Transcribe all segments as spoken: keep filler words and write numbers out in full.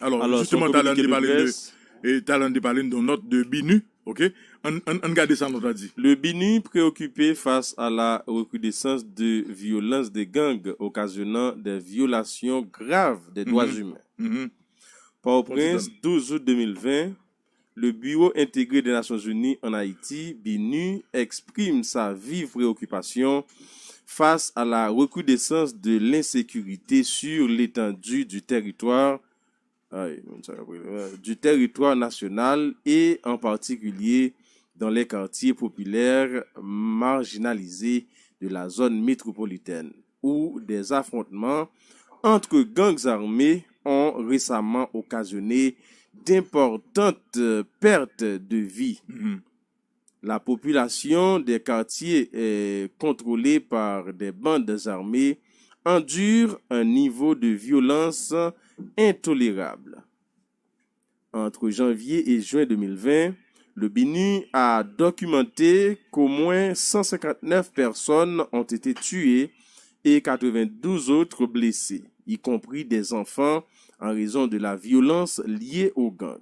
Alò, alò, se yon jisteman, talè n te pale de, e, talè n te pale de yon nòt de BINUH, ok? Ann, ann, ann gade sa nòt la di. Le BINUH préoccupé face à la recrudescence de violences des gangs occasionnant des violations graves des droits humains. Port-au-Prince, douze août deux mille vingt, le Bureau intégré des Nations Unies en Haïti, BINUH, exprime sa vive préoccupation face à la recrudescence de l'insécurité sur l'étendue du territoire, euh, du territoire national et en particulier dans les quartiers populaires marginalisés de la zone métropolitaine, où des affrontements entre gangs armés ont récemment occasionné d'importantes pertes de vie. La population des quartiers, euh, contrôlés par des bandes armées endure un niveau de violence intolérable. Entre janvier et juin deux mille vingt, le BINUH a documenté qu'au moins cent cinquante-neuf personnes ont été tuées et quatre-vingt-douze autres blessées, y compris des enfants, en raison de la violence liée aux gangs.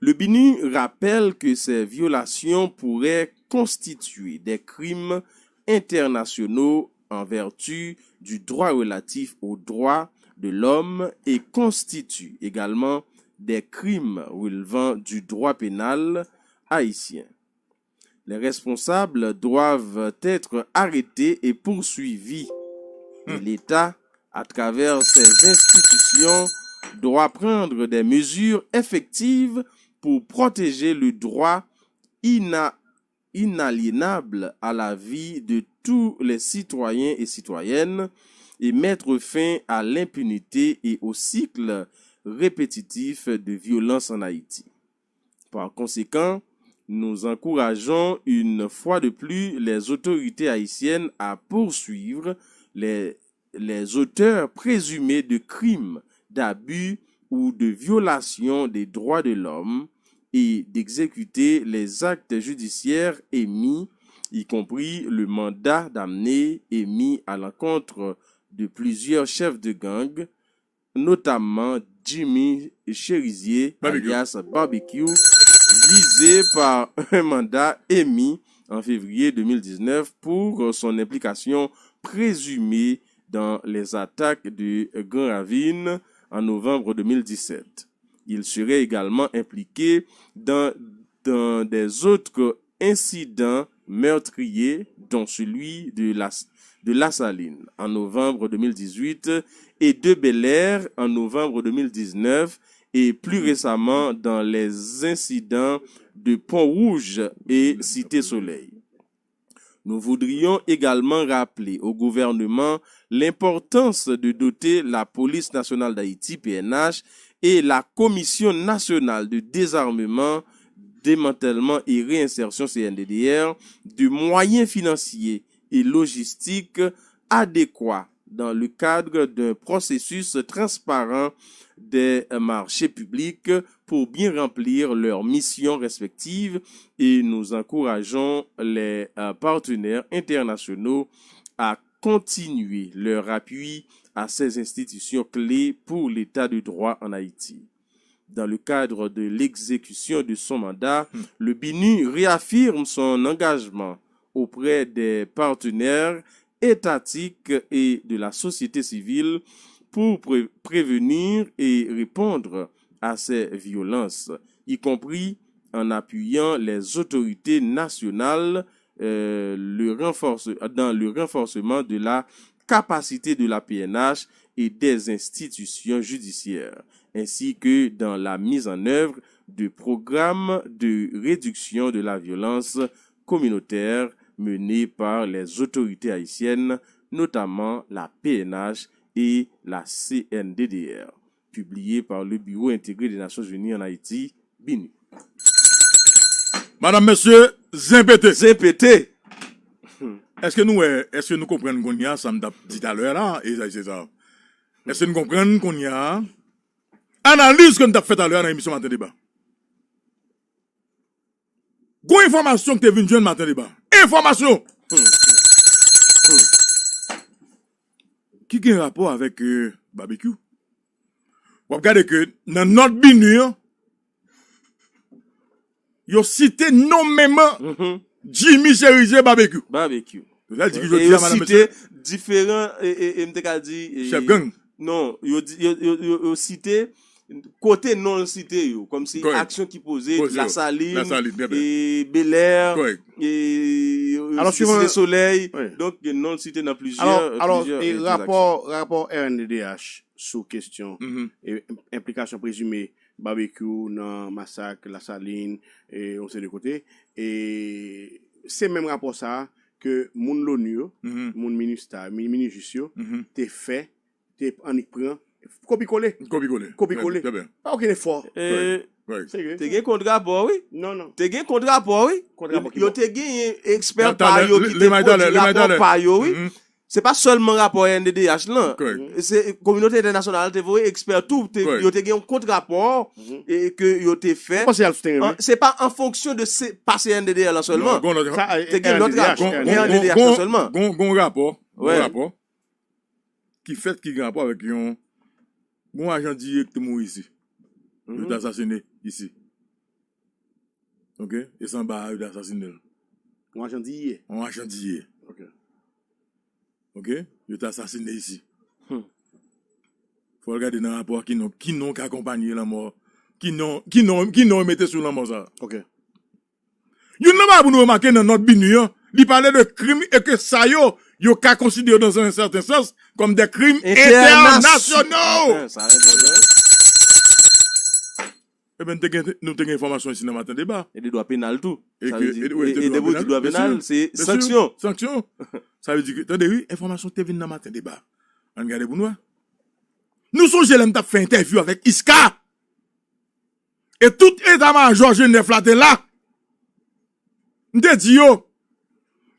Le BINUH rappelle que ces violations pourraient constituer des crimes internationaux en vertu du droit relatif aux droits de l'homme et constituent également des crimes relevant du droit pénal haïtien. Les responsables doivent être arrêtés et poursuivis. Et l'État, à travers ses institutions, doit prendre des mesures effectives pour protéger le droit ina- inaliénable à la vie de tous les citoyens et citoyennes et mettre fin à l'impunité et au cycle répétitif de violence en Haïti. Par conséquent, nous encourageons une fois de plus les autorités haïtiennes à poursuivre les, les auteurs présumés de crimes, d'abus ou de violations des droits de l'homme et d'exécuter les actes judiciaires émis, y compris le mandat d'amener émis à l'encontre de plusieurs chefs de gang, notamment Jimmy Chérizier, alias Barbecue, visé par un mandat émis en février deux mille dix-neuf pour son implication présumée dans les attaques de Grand Ravine en novembre deux mille dix-sept. Il serait également impliqué dans, dans des autres incidents meurtriers, dont celui de la, de La Saline en novembre deux mille dix-huit et de Bel Air en novembre deux mille dix-neuf et plus récemment dans les incidents de Pont-Rouge et Cité Soleil. Nous voudrions également rappeler au gouvernement l'importance de doter la Police nationale d'Haïti, P N H, et la Commission nationale de désarmement, démantèlement et réinsertion, C N D D R, de moyens financiers et logistiques adéquats dans le cadre d'un processus transparent des marchés publics pour bien remplir leurs missions respectives et nous encourageons les, euh, partenaires internationaux à continuer leur appui à ces institutions clés pour l'état de droit en Haïti. Dans le cadre de l'exécution de son mandat, le BINUH réaffirme son engagement auprès des partenaires étatiques et de la société civile pour pré- prévenir et répondre à ces violences, y compris en appuyant les autorités nationales, euh, le renforce- dans le renforcement de la capacité de la P N H et des institutions judiciaires, ainsi que dans la mise en œuvre de programmes de réduction de la violence communautaire menés par les autorités haïtiennes, notamment la P N H et la C N D D R, publié par le Bureau intégré des Nations Unies en Haïti, BINUH. Madam, mesye, zen pete. Zen pete. Èske nou wè, èske nou konprann kounye a sa m t ap di talè a la, e sa, se sa. Èske nou konprann kounye a analiz ke m t ap fè talè a nan emisyon Maten Deba? Gon enfòmasyon ki te vin jwenn Maten Deba. Enfòmasyon! Ki gen rapò avèk, euh, Barbecue. W ap gade ke nan nòt BINUH an, yo site nonmenman Jimmy Chérizier Barbecue. Barbecue. Sa di ki jodi a, madanm, mesye, diferan, e, e, e, m te ka di, e, chèf gang. Non, yo, di- yo, yo, yo, yo site kote non l site yo, kòmsi aksyon ki poze, Lasalin, e, Bèlè, e, Site Solèy. Donk, non l site nan plizyè, alò, alò, plizyè, e, e, rapò, rapò R N D D H sou kesyon, e, enplikasyon prezime Barbecue nan masak Lasalin, e, yon seri de kote. E se menm rapò sa a ke moun Loni yo, moun MINUSTAH, mi- MINUJUST yo, te fè, te annik pran, kopi kole. Kopi kole. Kopi kole. Pa okenn efò. E, serye. Te gen kontrapò, wi. Non, non. Te gen kontrapò, wi. Kontrapò ki bò? Yo te genyen ekspè pa yo ki te pwodui rapò pa yo, wi. Se pa sèlman rapò R N D D H lan. Se kominote entènasyonal te voye ekspè tou. Te- Yo te gen yon kontrapò, e, ke yo te fè. Mwen panse y al sou teren, wi. Se pa an fonksyon de se, pa se R N D D H lan sèlman. Te gen lòt rapò. R N D D H lan sèlman. Gon, gon, gon, gon rapò. Gon rapò ki fèt ki gen rapò avèk yon, yon ajan D I A ki te mouri isi. Yo te asasine isi. Ok? E se anba a yo te asasine l. Yon ajan D I A. Yon ajan D I A. Ok. Ok? Yo te asasine isi. Fò w gade nan rapò a ki non, ki non k akonpanye lanmò. Ki non, ki non, ki non yo mete sou lanmò sa a. Ok. Youn nan bagay pou nou remake nan nòt BINUH an, li pale de krim e ke sa yo, yo ka konsidere dans un certain sens comme des crimes internationaux. Entenasyonal. Sa enpòtan. Ebyen, nou te gen, nou te gen enfòmasyon isi nan Maten Deba. E de dwa penal tou. E depi w di dwa penal, se sanksyon. Sanksyon. Sa vle di ke, tande wi, enfòmasyon te vin nan Maten Deba. Ann gade pou n wè. Nou sonje lè m t ap fè entèvyou avèk Iska. E tout eta majò G nèf la te la. M te di yo,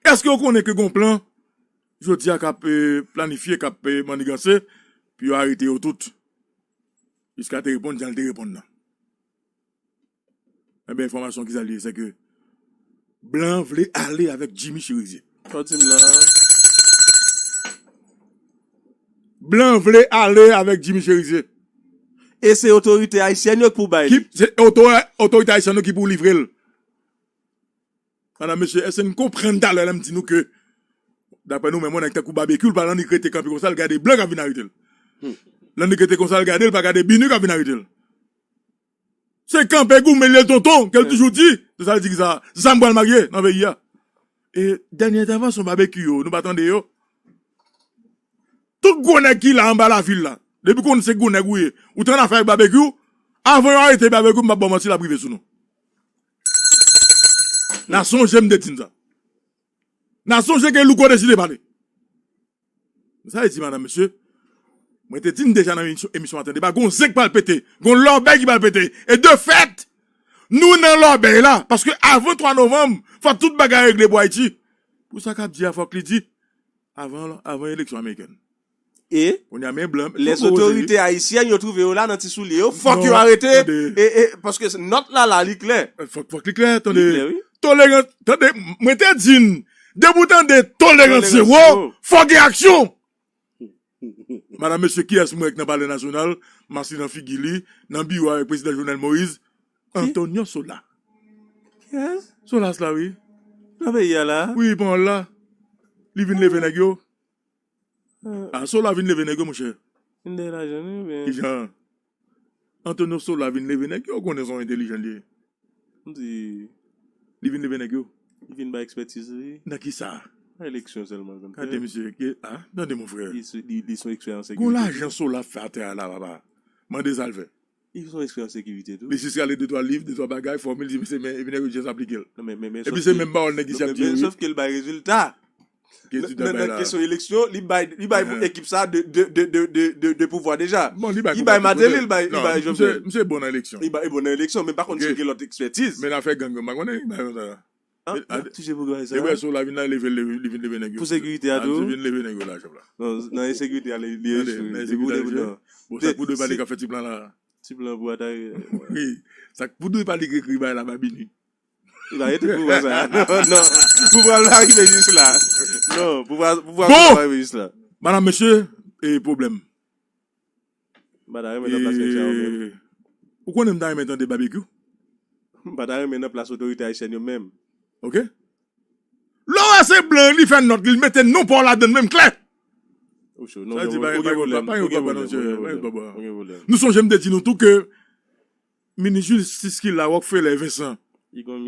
èske w konnen ke gon plan jodi a k ap, e, planifye, k ap, e, maniganse pou yo arete yo tout? Iska te reponn jan l te reponn nan. Ebyen, enfòmasyon ki sa l ye, se ke blan vle ale avèk Jimmy Chérizier. Sa w di m la? Blan vle ale avèk Jimmy Chérizier. E se otorite ayisyèn yo ki pou bay li. Se oto- otorite ayisyèn yo ki pou livre l. Madanm, mesye, èske n konprann talè lè m di nou ke, daprè nou menm, yon nèg tankou Barbecue, l pa annik rete kanpe konsa, l gade blan k ap vin arete l. L annik rete konsa, l gade, l pa gade BINUH k ap vin arete l. Se kanpe goumen li ye tonton, ke l toujou di. Se sa l di ki sa, zam pral marye nan peyi a. E dènye entèvansyon Barbecue yo, nou pa tande yo. Tout gwo nèg ki la anba lavil la, depi w konnen se gwo nèg ou ye, ou te annafè avèk Barbecue, avan yo arete Barbecue, m p ap ba w manti, l ap rive sou nou. N a sonje m te di n sa. N a sonje ke Louko deside pale. Sa vle di, madanm, mesye, mwen te di n deja nan emisyon, emisyon Maten Deba, gon zen k pral pete, gon lòbèy ki pral pete. E de fèt, nou nan lòbèy la, paske avan twa novanm, fòk tout bagay regle pou Ayiti. Pou sa k ap di a, fòk li di avan, avan eleksyon amerikèn. E kounye a, men blan, lèzotorite ayisyèn, yo twouve yo la nan ti soulye yo, fòk yo arete. E, e, paske nòt la, la, li klè. Fòk, fòk li klè, tande. Li klè, wi. Tolerans, tande, mwen te di n, depi w tande tolerans zewo, fòk gen aksyon. Madanm, mesye, kiyès m wè k nan Palè Nasyonal, mask li nan figi li, nan biwo avèk Prezidan Jovenel Moïse? Antonio Sola. Kiyès? Solas la, wi. Nan peyi a la? Wi, panyòl la. Li vin leve nèg yo. A, Sola vin leve nèg yo, monchè. Vin dèyè lajan, wi, men. Kijan? Antonio Sola vin leve nèg yo, ou konnen se yon entèlijan li ye. M di, li vin leve nèg yo. Li vin bay ekspètiz li. Nan kisa? Nan eleksyon sèlman, konn. Gade misye, ke, a, tande mon frè. Li, li, li se yon eksperyans sekirite. Gon lajan Sola fè atè a la, papa. Mande sa l fè. Li se yon eksperyans sekirite tou. Li jis rale de twa liv, de twa bagay, fòmil, li se men, epi nèg yo jis aplike l. Non, men, men, men, epi se menm pawòl nèg isi ap di yo, wi. Sòf ke l bay rezilta. Nan kesyon eleksyon, li bay, li bay ekip sa de, de, de pouvwa deja. Bon, li bay Martelly, li bay, li bay Jovenel. Misye bon nan eleksyon. Li bay, li bon nan eleksyon, men pa konn si gen lòt ekspètiz. Men afè gang yo, m pa konnen, li bay sa. A, li ap touche pou bagay sa. E wè, Sola vin la, li vin leve, li vin leve nèg yo. Pou sekirite a tou. Li vin leve nèg yo la, chèf la. Non, nan ensekirite a, li, li echwe. Li boule pou dan. Bon, sa k pou dwe pale k ap fè ti plan la. Ti plan pou atake. Wi. Sa k pou dwe pale k ekri bay la, Babini. Li pa rete pouvwa sa. Non, non. Pouvwa l pa rive jis la. Non, pouvwa, pouvwa l pa rive jis la. Bon! Madanm, mesye, e pwoblèm. M pa ta renmen nan plas nèg sa yo menm. Ou konnen m ta renmen tande Babekyou? M pa ta renmen nan plas otorite ayisyèn yo menm. Ok. Lè w wè se blan, li fè nòt li, li mete non pa w ladann menm klè. Ou cho, non, ou gen pwoblèm, ou gen pwoblèm, ou gen pwoblèm. Nou sonje m te di nou tou ke minis jistis ki la, Rockefeller Vincent, li gen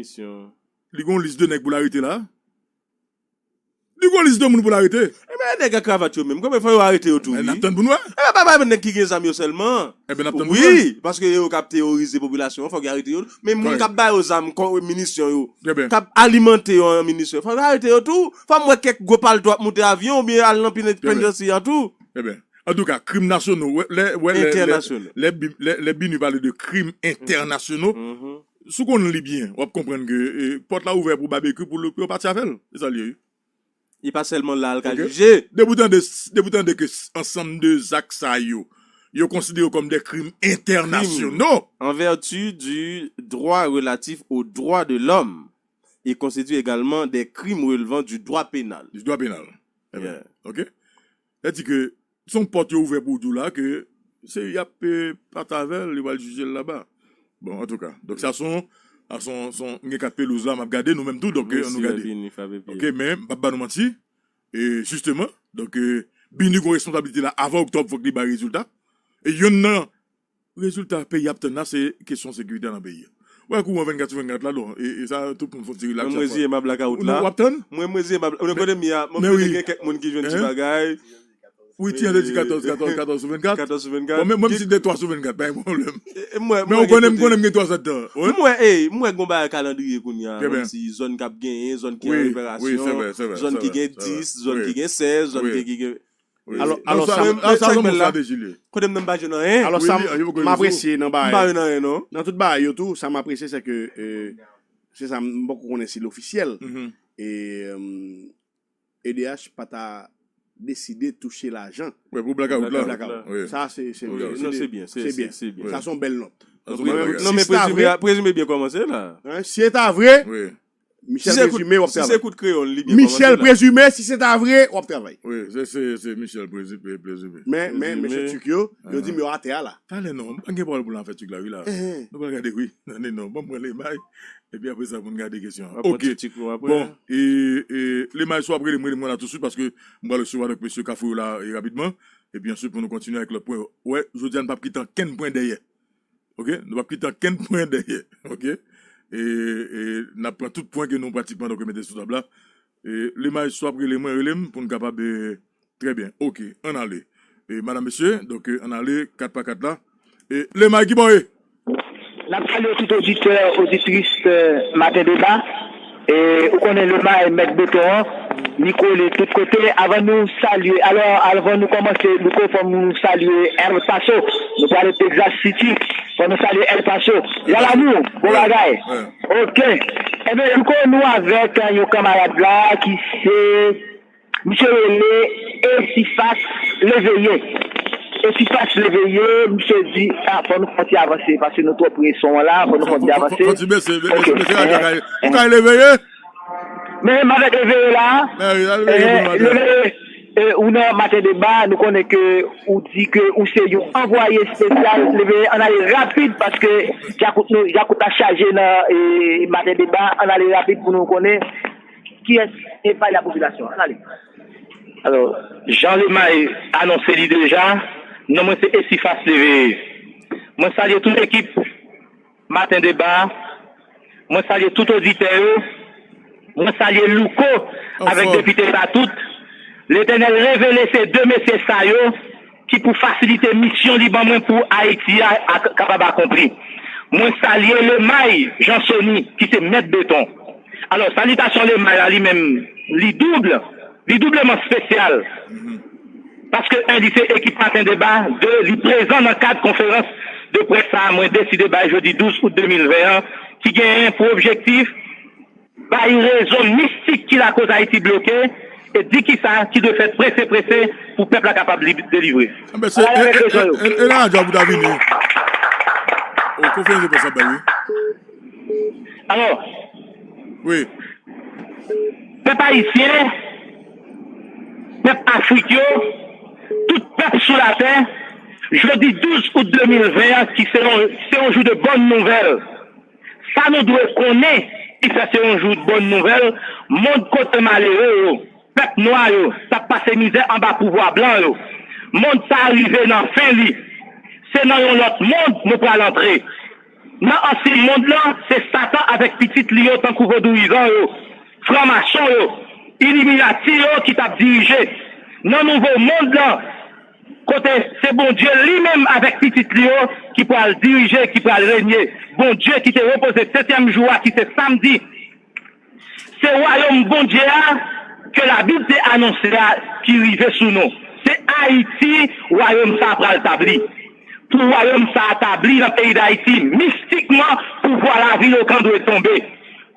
yon lis de nèg pou l arete la. Li gen yon lis de moun pou l arete. Ebyen nèg ak kravat yo menm, konbyen fwa yo arete yo tou wi? N ap tann pou n wè. Ebyen pa bay nèg ki gen zam yo sèlman. Ebyen n ap tann pou n wè. Wi, paske yo k ap teworize popilasyon an, fòk yo arete yo. Men moun k ap ba yo zam, minisyon yo, k ap alimante yo an minisyon, fòk yo arete yo tou. Fò m wè kèk gwo palto ap moute avyon oubyen al nan penitansye a tou. Ebyen, antouka, krim nasyonal, lè, lè, lè, lè, lè BINUH pale de krim entènasyonal, si w konn li byen, w ap konprann ke pòt la ouvè pou Babekyou pou l pati avè l. Se sa l ye wi. E pa sèlman la l ka jije. Depi w tande, depi w tande ke ansanm de zak sa yo, yo konsidere yo kòm de krim entènasyonal. En vertu du droit relatif aux droits de l'homme, ils constituent également des crimes relevant du droit pénal. Du droit pénal. Ok. Sa di ke se yon pòt yo ouvè pou w di w la ke se y ap pati avè l, yo pral jije l laba. Bon, antouka. Donk sa se yon, sa se yon, se yon, m gen kat pelouz la, m ap gade, nou menm tou, donk ann nou gade. Ok, men m p ap ba nou manti. E jisteman, donk BINUH gen yon responsablite la, avan oktòb fòk li bay rezilta. E yonn nan rezilta peyi ap tann la se kesyon sekirite nan peyi a. Ou wè kouran vennkat sou vennkat la, non, e sa tout moun fè yon ti relaksyon. Mwen reziye m a blakawout la. W ap tann? Mwen reziye m a blakawout la. Ou konnen m ye a, mwen konnen gen kèk moun ki jwenn ti bagay. Wi, ti an te di katòz, katòz, katòz sou vennkat. Katòz sou vennkat. Bon, men mwen m si de twa sou vennkat, pa gen pwoblèm. Men ou konnen m konnen m gen twa sèt tan. M wè, ey, m wè gen yon bagay kalandriye kounye a, kòmsi zòn k ap genyen, zòn ki an reparasyon, zòn ki gen dis, zòn ki gen sèz, zòn ki gen. Alò, alò, sa, sa, sa se yon bon estrateji li ye. Kote m nan m pa jwenn anyen. Alò, sa m apresye nan bagay, m pa jwenn anyen, non. Nan tout bagay yo tou, sa m apresye, se ke, se sa m poko konnen si l ofisyèl. E EDH pa ta deside touche lajan. Wi, pou blakawout la. Sa, se, se, se byen. Sa, se yon bèl nòt. Non, men prezime, prezime byen kòmanse la. Si e ta vre, Michel Prezime, w ap travay. Si se kout kreyòl li byen kòmanse la. Michel Prezime, si se ta vre, w ap travay. Wi, se, se, se Michel Prezime. Men, men, mesye Tik yo, yo di m yo atè a la. Talè non, m pa gen pawòl pou l nan afè Tik la wi la. Nou pral gade wi. Tande non, ban m pran Lemay. Epi apre sa pou n gade kesyon an. Ok. Bon, e, e, Lemay, si w ap rele m, rele m la touswit paske m pral resevwa donk mesye Kafou yo la e rapidman. Epi answit pou nou kontinye avèk lòt pwen. Wè, jodi a n p ap kite ankenn pwen dèyè. Ok, nou p ap kite ankenn pwen dèyè. Ok. E, e n ap pran tout pwen ke nou pratikman donk mete sou tab la. E, Lemay, si w ap rele mwen, rele m pou n kapab e, trè byen. Ok, ann ale. E, madanm, mesye, donk ann ale kat pa kat la. E, Lemay, ki bò w ye? N ap salye tout oditè, oditris Maten Deba. E, ou konnen Lemay mèt beton an, li kole tout kote. Avan nou salye, alò, avan nou kòmanse, Louko, fò nou salye El Paso. Nou prale Texas City, fò nou salye El Paso. Yalamou, bon bagay. Ok. Enben, Louko, nou avèk yon kanmarad la ki se Misye rele Esifas Leveye. Esifas Leveye, misye di, a, fò nou fè yon ti avanse, paske nou twò pre son an la, fò nou fè yon ti avanse. Fò ti bese, bese, bese radyo a, ou kay Leveye? Men, m avèk Leveye la. Leveye, ou nan Maten Deba, nou konnen ke ou di ke ou se yon anvwaye espesyal. Leveye, ann ale rapid, paske djakout nou, djakout la chaje nan Maten Deba, ann ale rapid pou nou konnen. Kiyès e pale a popilasyon an? Ann ale. Alò, jan Lemay anonse li deja, non mwen se Esifas Leveye. Mwen salye tout ekip Maten Deba a. Mwen salye tout oditè yo. Mwen salye Louko avèk depite sa tout. Letènèl revele se de mesye sa yo ki pou fasilite misyon li ban mwen pou Ayiti a kapab akonpli. Mwen salye Lemay Jansoni ki se mèt beton. Alò, salitasyon Lemay la li menm, li doub, li doubleman espesyal. Paske en, li se ekip Maten Deba, de, li prezan nan kad konferans de près sa a mwen deside bay jodi douz out de mil ven an, ki genyen pou objektif bay rezon mistik ki lakoz Ayiti bloke, e di kisa ki dwe fèt prese prese pou pèp la kapab delivre. Ann ale avèk rezon yo. E nan radyo a pou ta vini. O, konferans de près ap bay wi. Alò, wi, pèp ayisyen, pèp Afrik yo, tout pèp sou latè, Jodi douz out de mil ven an, ki se yon, se yon jou de bòn nouvèl. Sa nou dwe konnen, ki fè se yon jou bòn nouvèl, mond kote malere yo, pèp nwa yo, t ap pase mizè anba pouvwa blan yo. Mond sa a rive nan fen li. Se nan yon lòt mond nou pral antre. Nan ansyen mond lan, se Satan avèk pitit li yo tankou vodouyizan yo, franmason yo, iliminati yo ki t ap dirije. Nan nouvo mond lan, kote se Bondye li menm avèk pitit li yo ki pral dirije, ki pral renye. Bondye ki te repoze setyèm jou a, ki se samdi. Se wayòm Bondye a ke Labib te anonse a ki rive sou nou. Se Ayiti wayòm sa a pral tabli. Pou wayòm sa a tabli nan peyi Dayiti, mistikman, pouvwa Lavilokan dwe tonbe.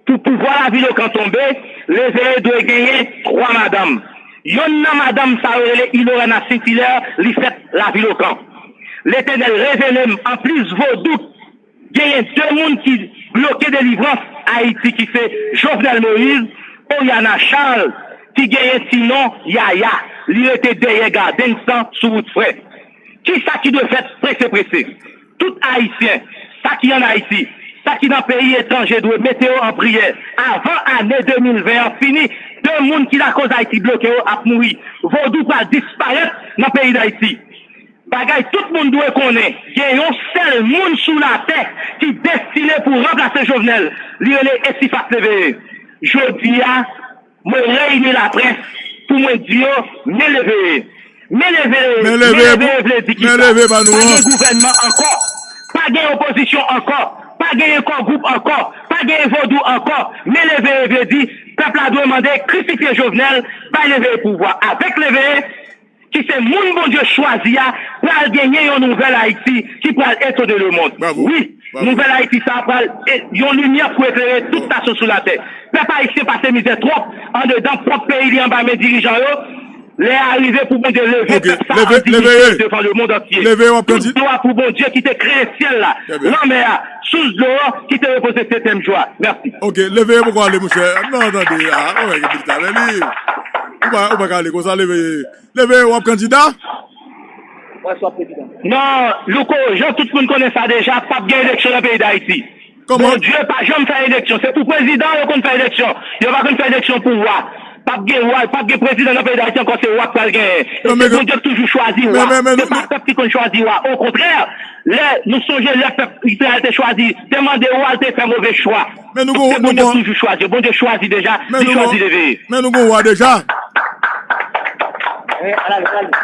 Pou pouvwa Lavilokan tonbe, Leveye dwe genyen twa madanm. Yonn nan madanm sa yo rele Ilorana Saint-Hilaire, li fèt Lavilokan. Letènèl revele m, anplis vodou, genyen de moun ki bloke delivrans Ayiti, ki se Jovenel Moïse, Oriana Charles, ki genyen ti non Yaya. Li rete dèyè Gadenn San sou wout Frè. Kisa ki dwe fèt prese prese? Tout Ayisyen, sa ki ann Ayiti, sa ki nan peyi etranje, dwe mete yo an priyè. Avan ane de mil ven an fini, de moun ki lakoz Ayiti bloke yo ap mouri. Vodou pral disparèt nan peyi Dayiti. Bagay tout moun dwe konnen, gen yon sèl moun sou latè ki destine pou ranplase Jovenel. Li rele Esifas Leveye. Jodi a, mwen reyini laprès pou mwen di yo, men Leveye. Men Leveye, men Leveye vle di kisa? Pa gen gouvènman ankò. Pa gen opozisyon ankò. Pa gen kò gwoup ankò. Pa gen vodou ankò. Men Leveye vle di, pèp la dwe mande, krisifye Jovenel, bay Leveye pouvwa. Avèk Leveye, ki se moun Bondye chwazi a, pral genyen yon nouvèl Ayiti ki pral etone lemonn. Wi, nouvèl Ayiti sa a pral e, yon limyè pou eklere tout nasyon sou latè. Pèp ayisyen pase mizè twòp andedan pwòp peyi li anba men dirijan yo. Lè a rive pou Bondye leve pèp sa an diyite devan lemonn antye. Tout glwa pou Bondye ki te kreye syèl la, lanmè a, sous dlo a, ki te repoze setyèm jou a. Mèsi. Ok, Leveye poko ale, monchè. Non, tande, ah, ou pa ka ale konsa, Leveye. Leveye, w ap kandida? Non, Louko, jan tout moun konnen sa deja, p ap gen eleksyon nan peyi Dayiti. Bondye pa janm fè eleksyon. Se pou prezidan yo konn fè eleksyon. Yo pa konn fè eleksyon pou wa. P ap gen wa, p ap gen prezidan nan peyi Dayiti ankò, se wa k pral genyen. E se Bondye k toujou chwazi wa. Se pa pèp ki konn chwazi wa. Okontrè, lè nou sonje lè pèp Izrayèl te chwazi, te mande wa, l te fè move chwa. Men nou gon, Bondye toujou chwazi. Bondye chwazi deja, li chwazi Leveye. Men nou gon wa deja.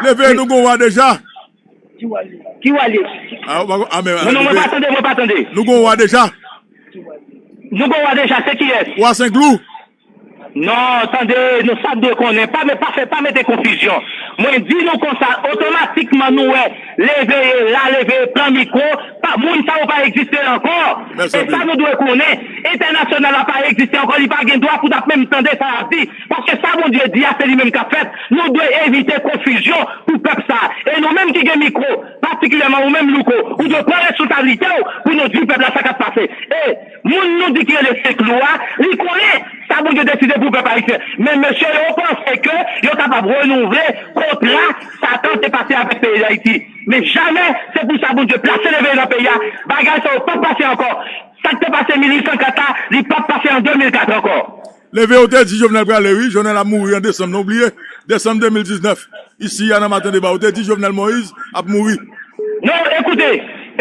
Leveye, nou gon wa deja. Ki wa li ye? Ah, ou pa gon, ah, men, non, non, mwen pa tande, mwen pa tande. Nou gon wa deja. Nou gon wa deja, se kiyès? Wa Senglou. Non, tande, nou sa dwe konnen. Pa, pa fè, pa mete konfizyon. Mwen di nou konsa, otomatikman nou wè Leveye la, Leveye pran mikwo, pa, moun sa yo pa egziste ankò. E sa nou dwe konnen. Entènasyonal la pa egziste ankò, li pa gen dwa pou t ap menm tande sa y ap di. Paske sa Bondye di a, se li menm k ap fèt. Nou dwe evite konfizyon pou pèp sa a. E nou menm ki gen mikwo, patikilyèman ou menm, Louko, ou dwe pran responsablite w pou nou di pèp la sa k ap pase. E moun nou di ki rele Senglou a, li konnen sa Bondye deside pou pèp ayisyen. Men mesye yo panse ke yo kapab renouvle kontra Satan te pase avèk peyi Dayiti. Men jamè, se pou sa Bondye plase Leveye nan peyi a. Bagay sa yo p ap pase ankò. Sa k te pase mil uit san kat la, li p ap pase an de mil kat ankò. Leveye, ou te di Jovenel prale, wi. Jovenel ap mouri an desanm, non, bliye. Desanm de mil diznèf. Isi a nan Maten Deba, ou te di Jovenel Moïse ap mouri. Non, ekoute,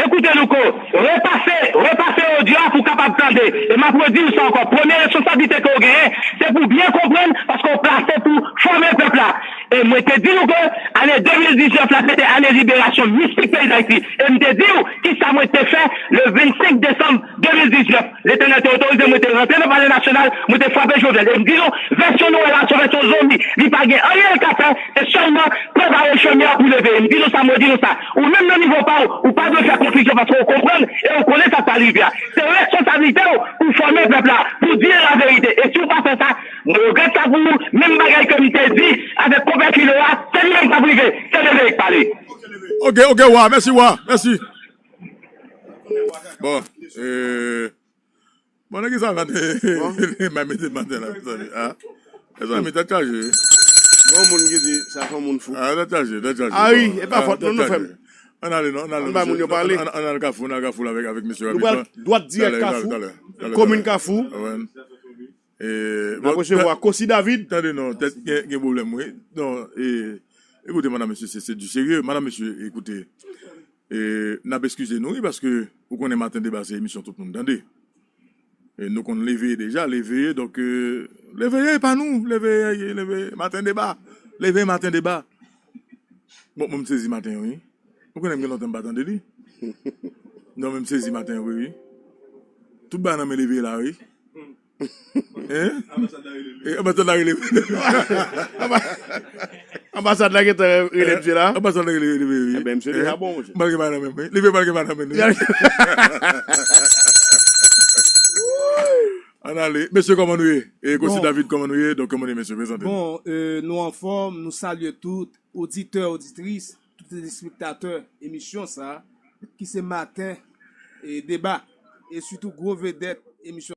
ekoute, Louko, repase, repase odyo a pou w kapab tande. E m ap redi w sa ankò. Premye responsablite ke w genyen, se pou w byen konprann, paske w plase pou fòme pèp la. E mwen te di nou ke ane de mil diznèf la, se te ane liberasyon mistik peyi Dayiti. E m te di w kisa mwen te fè le vennsenk desanm de mil diznèf. Letènèl te otorize mwen te rantre nan Palè Nasyonal, mwen te frape Jovenel. E m di nou, vèsyon nou wè la, se yon vèsyon zonbi. Li pa gen anyen l ka fè, se sèlman prepare chemen an pou Leveye. M di nou sa, mwen di nou sa. Ou menm nan nivo pa w, ou pa dwe fè konfizyon paske w konprann e w konnen sa k pral rive a. Se responsablite w pou fòme pèp la, pou di laverite. E si w pa fè sa, mwen regrèt sa pou ou, menm bagay ke m te di avèk konpè Filo a, se li menm k ap rive, se Leveye k pale. Ok, ok, wa, mèsi, wa, mèsi. Bon, e, bon, nèg sa va, mwen mete maten la, mezanmi, a. Mezanmi, tèt chaje. Bon, moun ki di, sa fè moun fou. A, tèt chaje, tèt chaje. A wi, e pa fòt nou, nou fè m. Ann ale non, ann ale. Ann bay moun yo pale. Ann al Kafou, ann al Kafou la avèk, avèk mesye Ravid la. Nou pral dwat dirèk Kafou, komin Kafou. N ap resevwa Kosi David. Tande non, tèt gen, gen pwoblèm wi. Non, e, ekoute, madanm, mesye, se, se di serye. Madanm, mesye, ekoute, e, n ap eskize nou wi, paske ou konnen Maten Deba se emisyon tout moun tande. E nou konn Leveye deja, Leveye, donk, e, Leveye pa nou, Leveye, Leveye, Maten Deba, Leveye, Maten Deba. Bon, mwen m sezi maten an, wi. Ou konnen m gen lontan m pa tande li. Non, men m sezi maten an, wi, wi. Tout bagay nan men Leveye la, wi. Hein? E, anbasad la rele. Anbasad la gentan rele misye la. Anbasad la rele, rele, rele. Ebyen, misye deja bon, mesye. Malgre pa nan menm, wi. Li vle malgre pa nan menm, wi. Ann ale. Mesye, kòman nou ye? E Kosi David, kòman nou ye? Donk, kòman nou ye, mesye? Prezante nou. Bon, e, nou anfòm, nou salye tout oditè, oditris, tout telespektatè emisyon sa, ki se Maten, e, Deba, e sitou gwo vedèt emisyon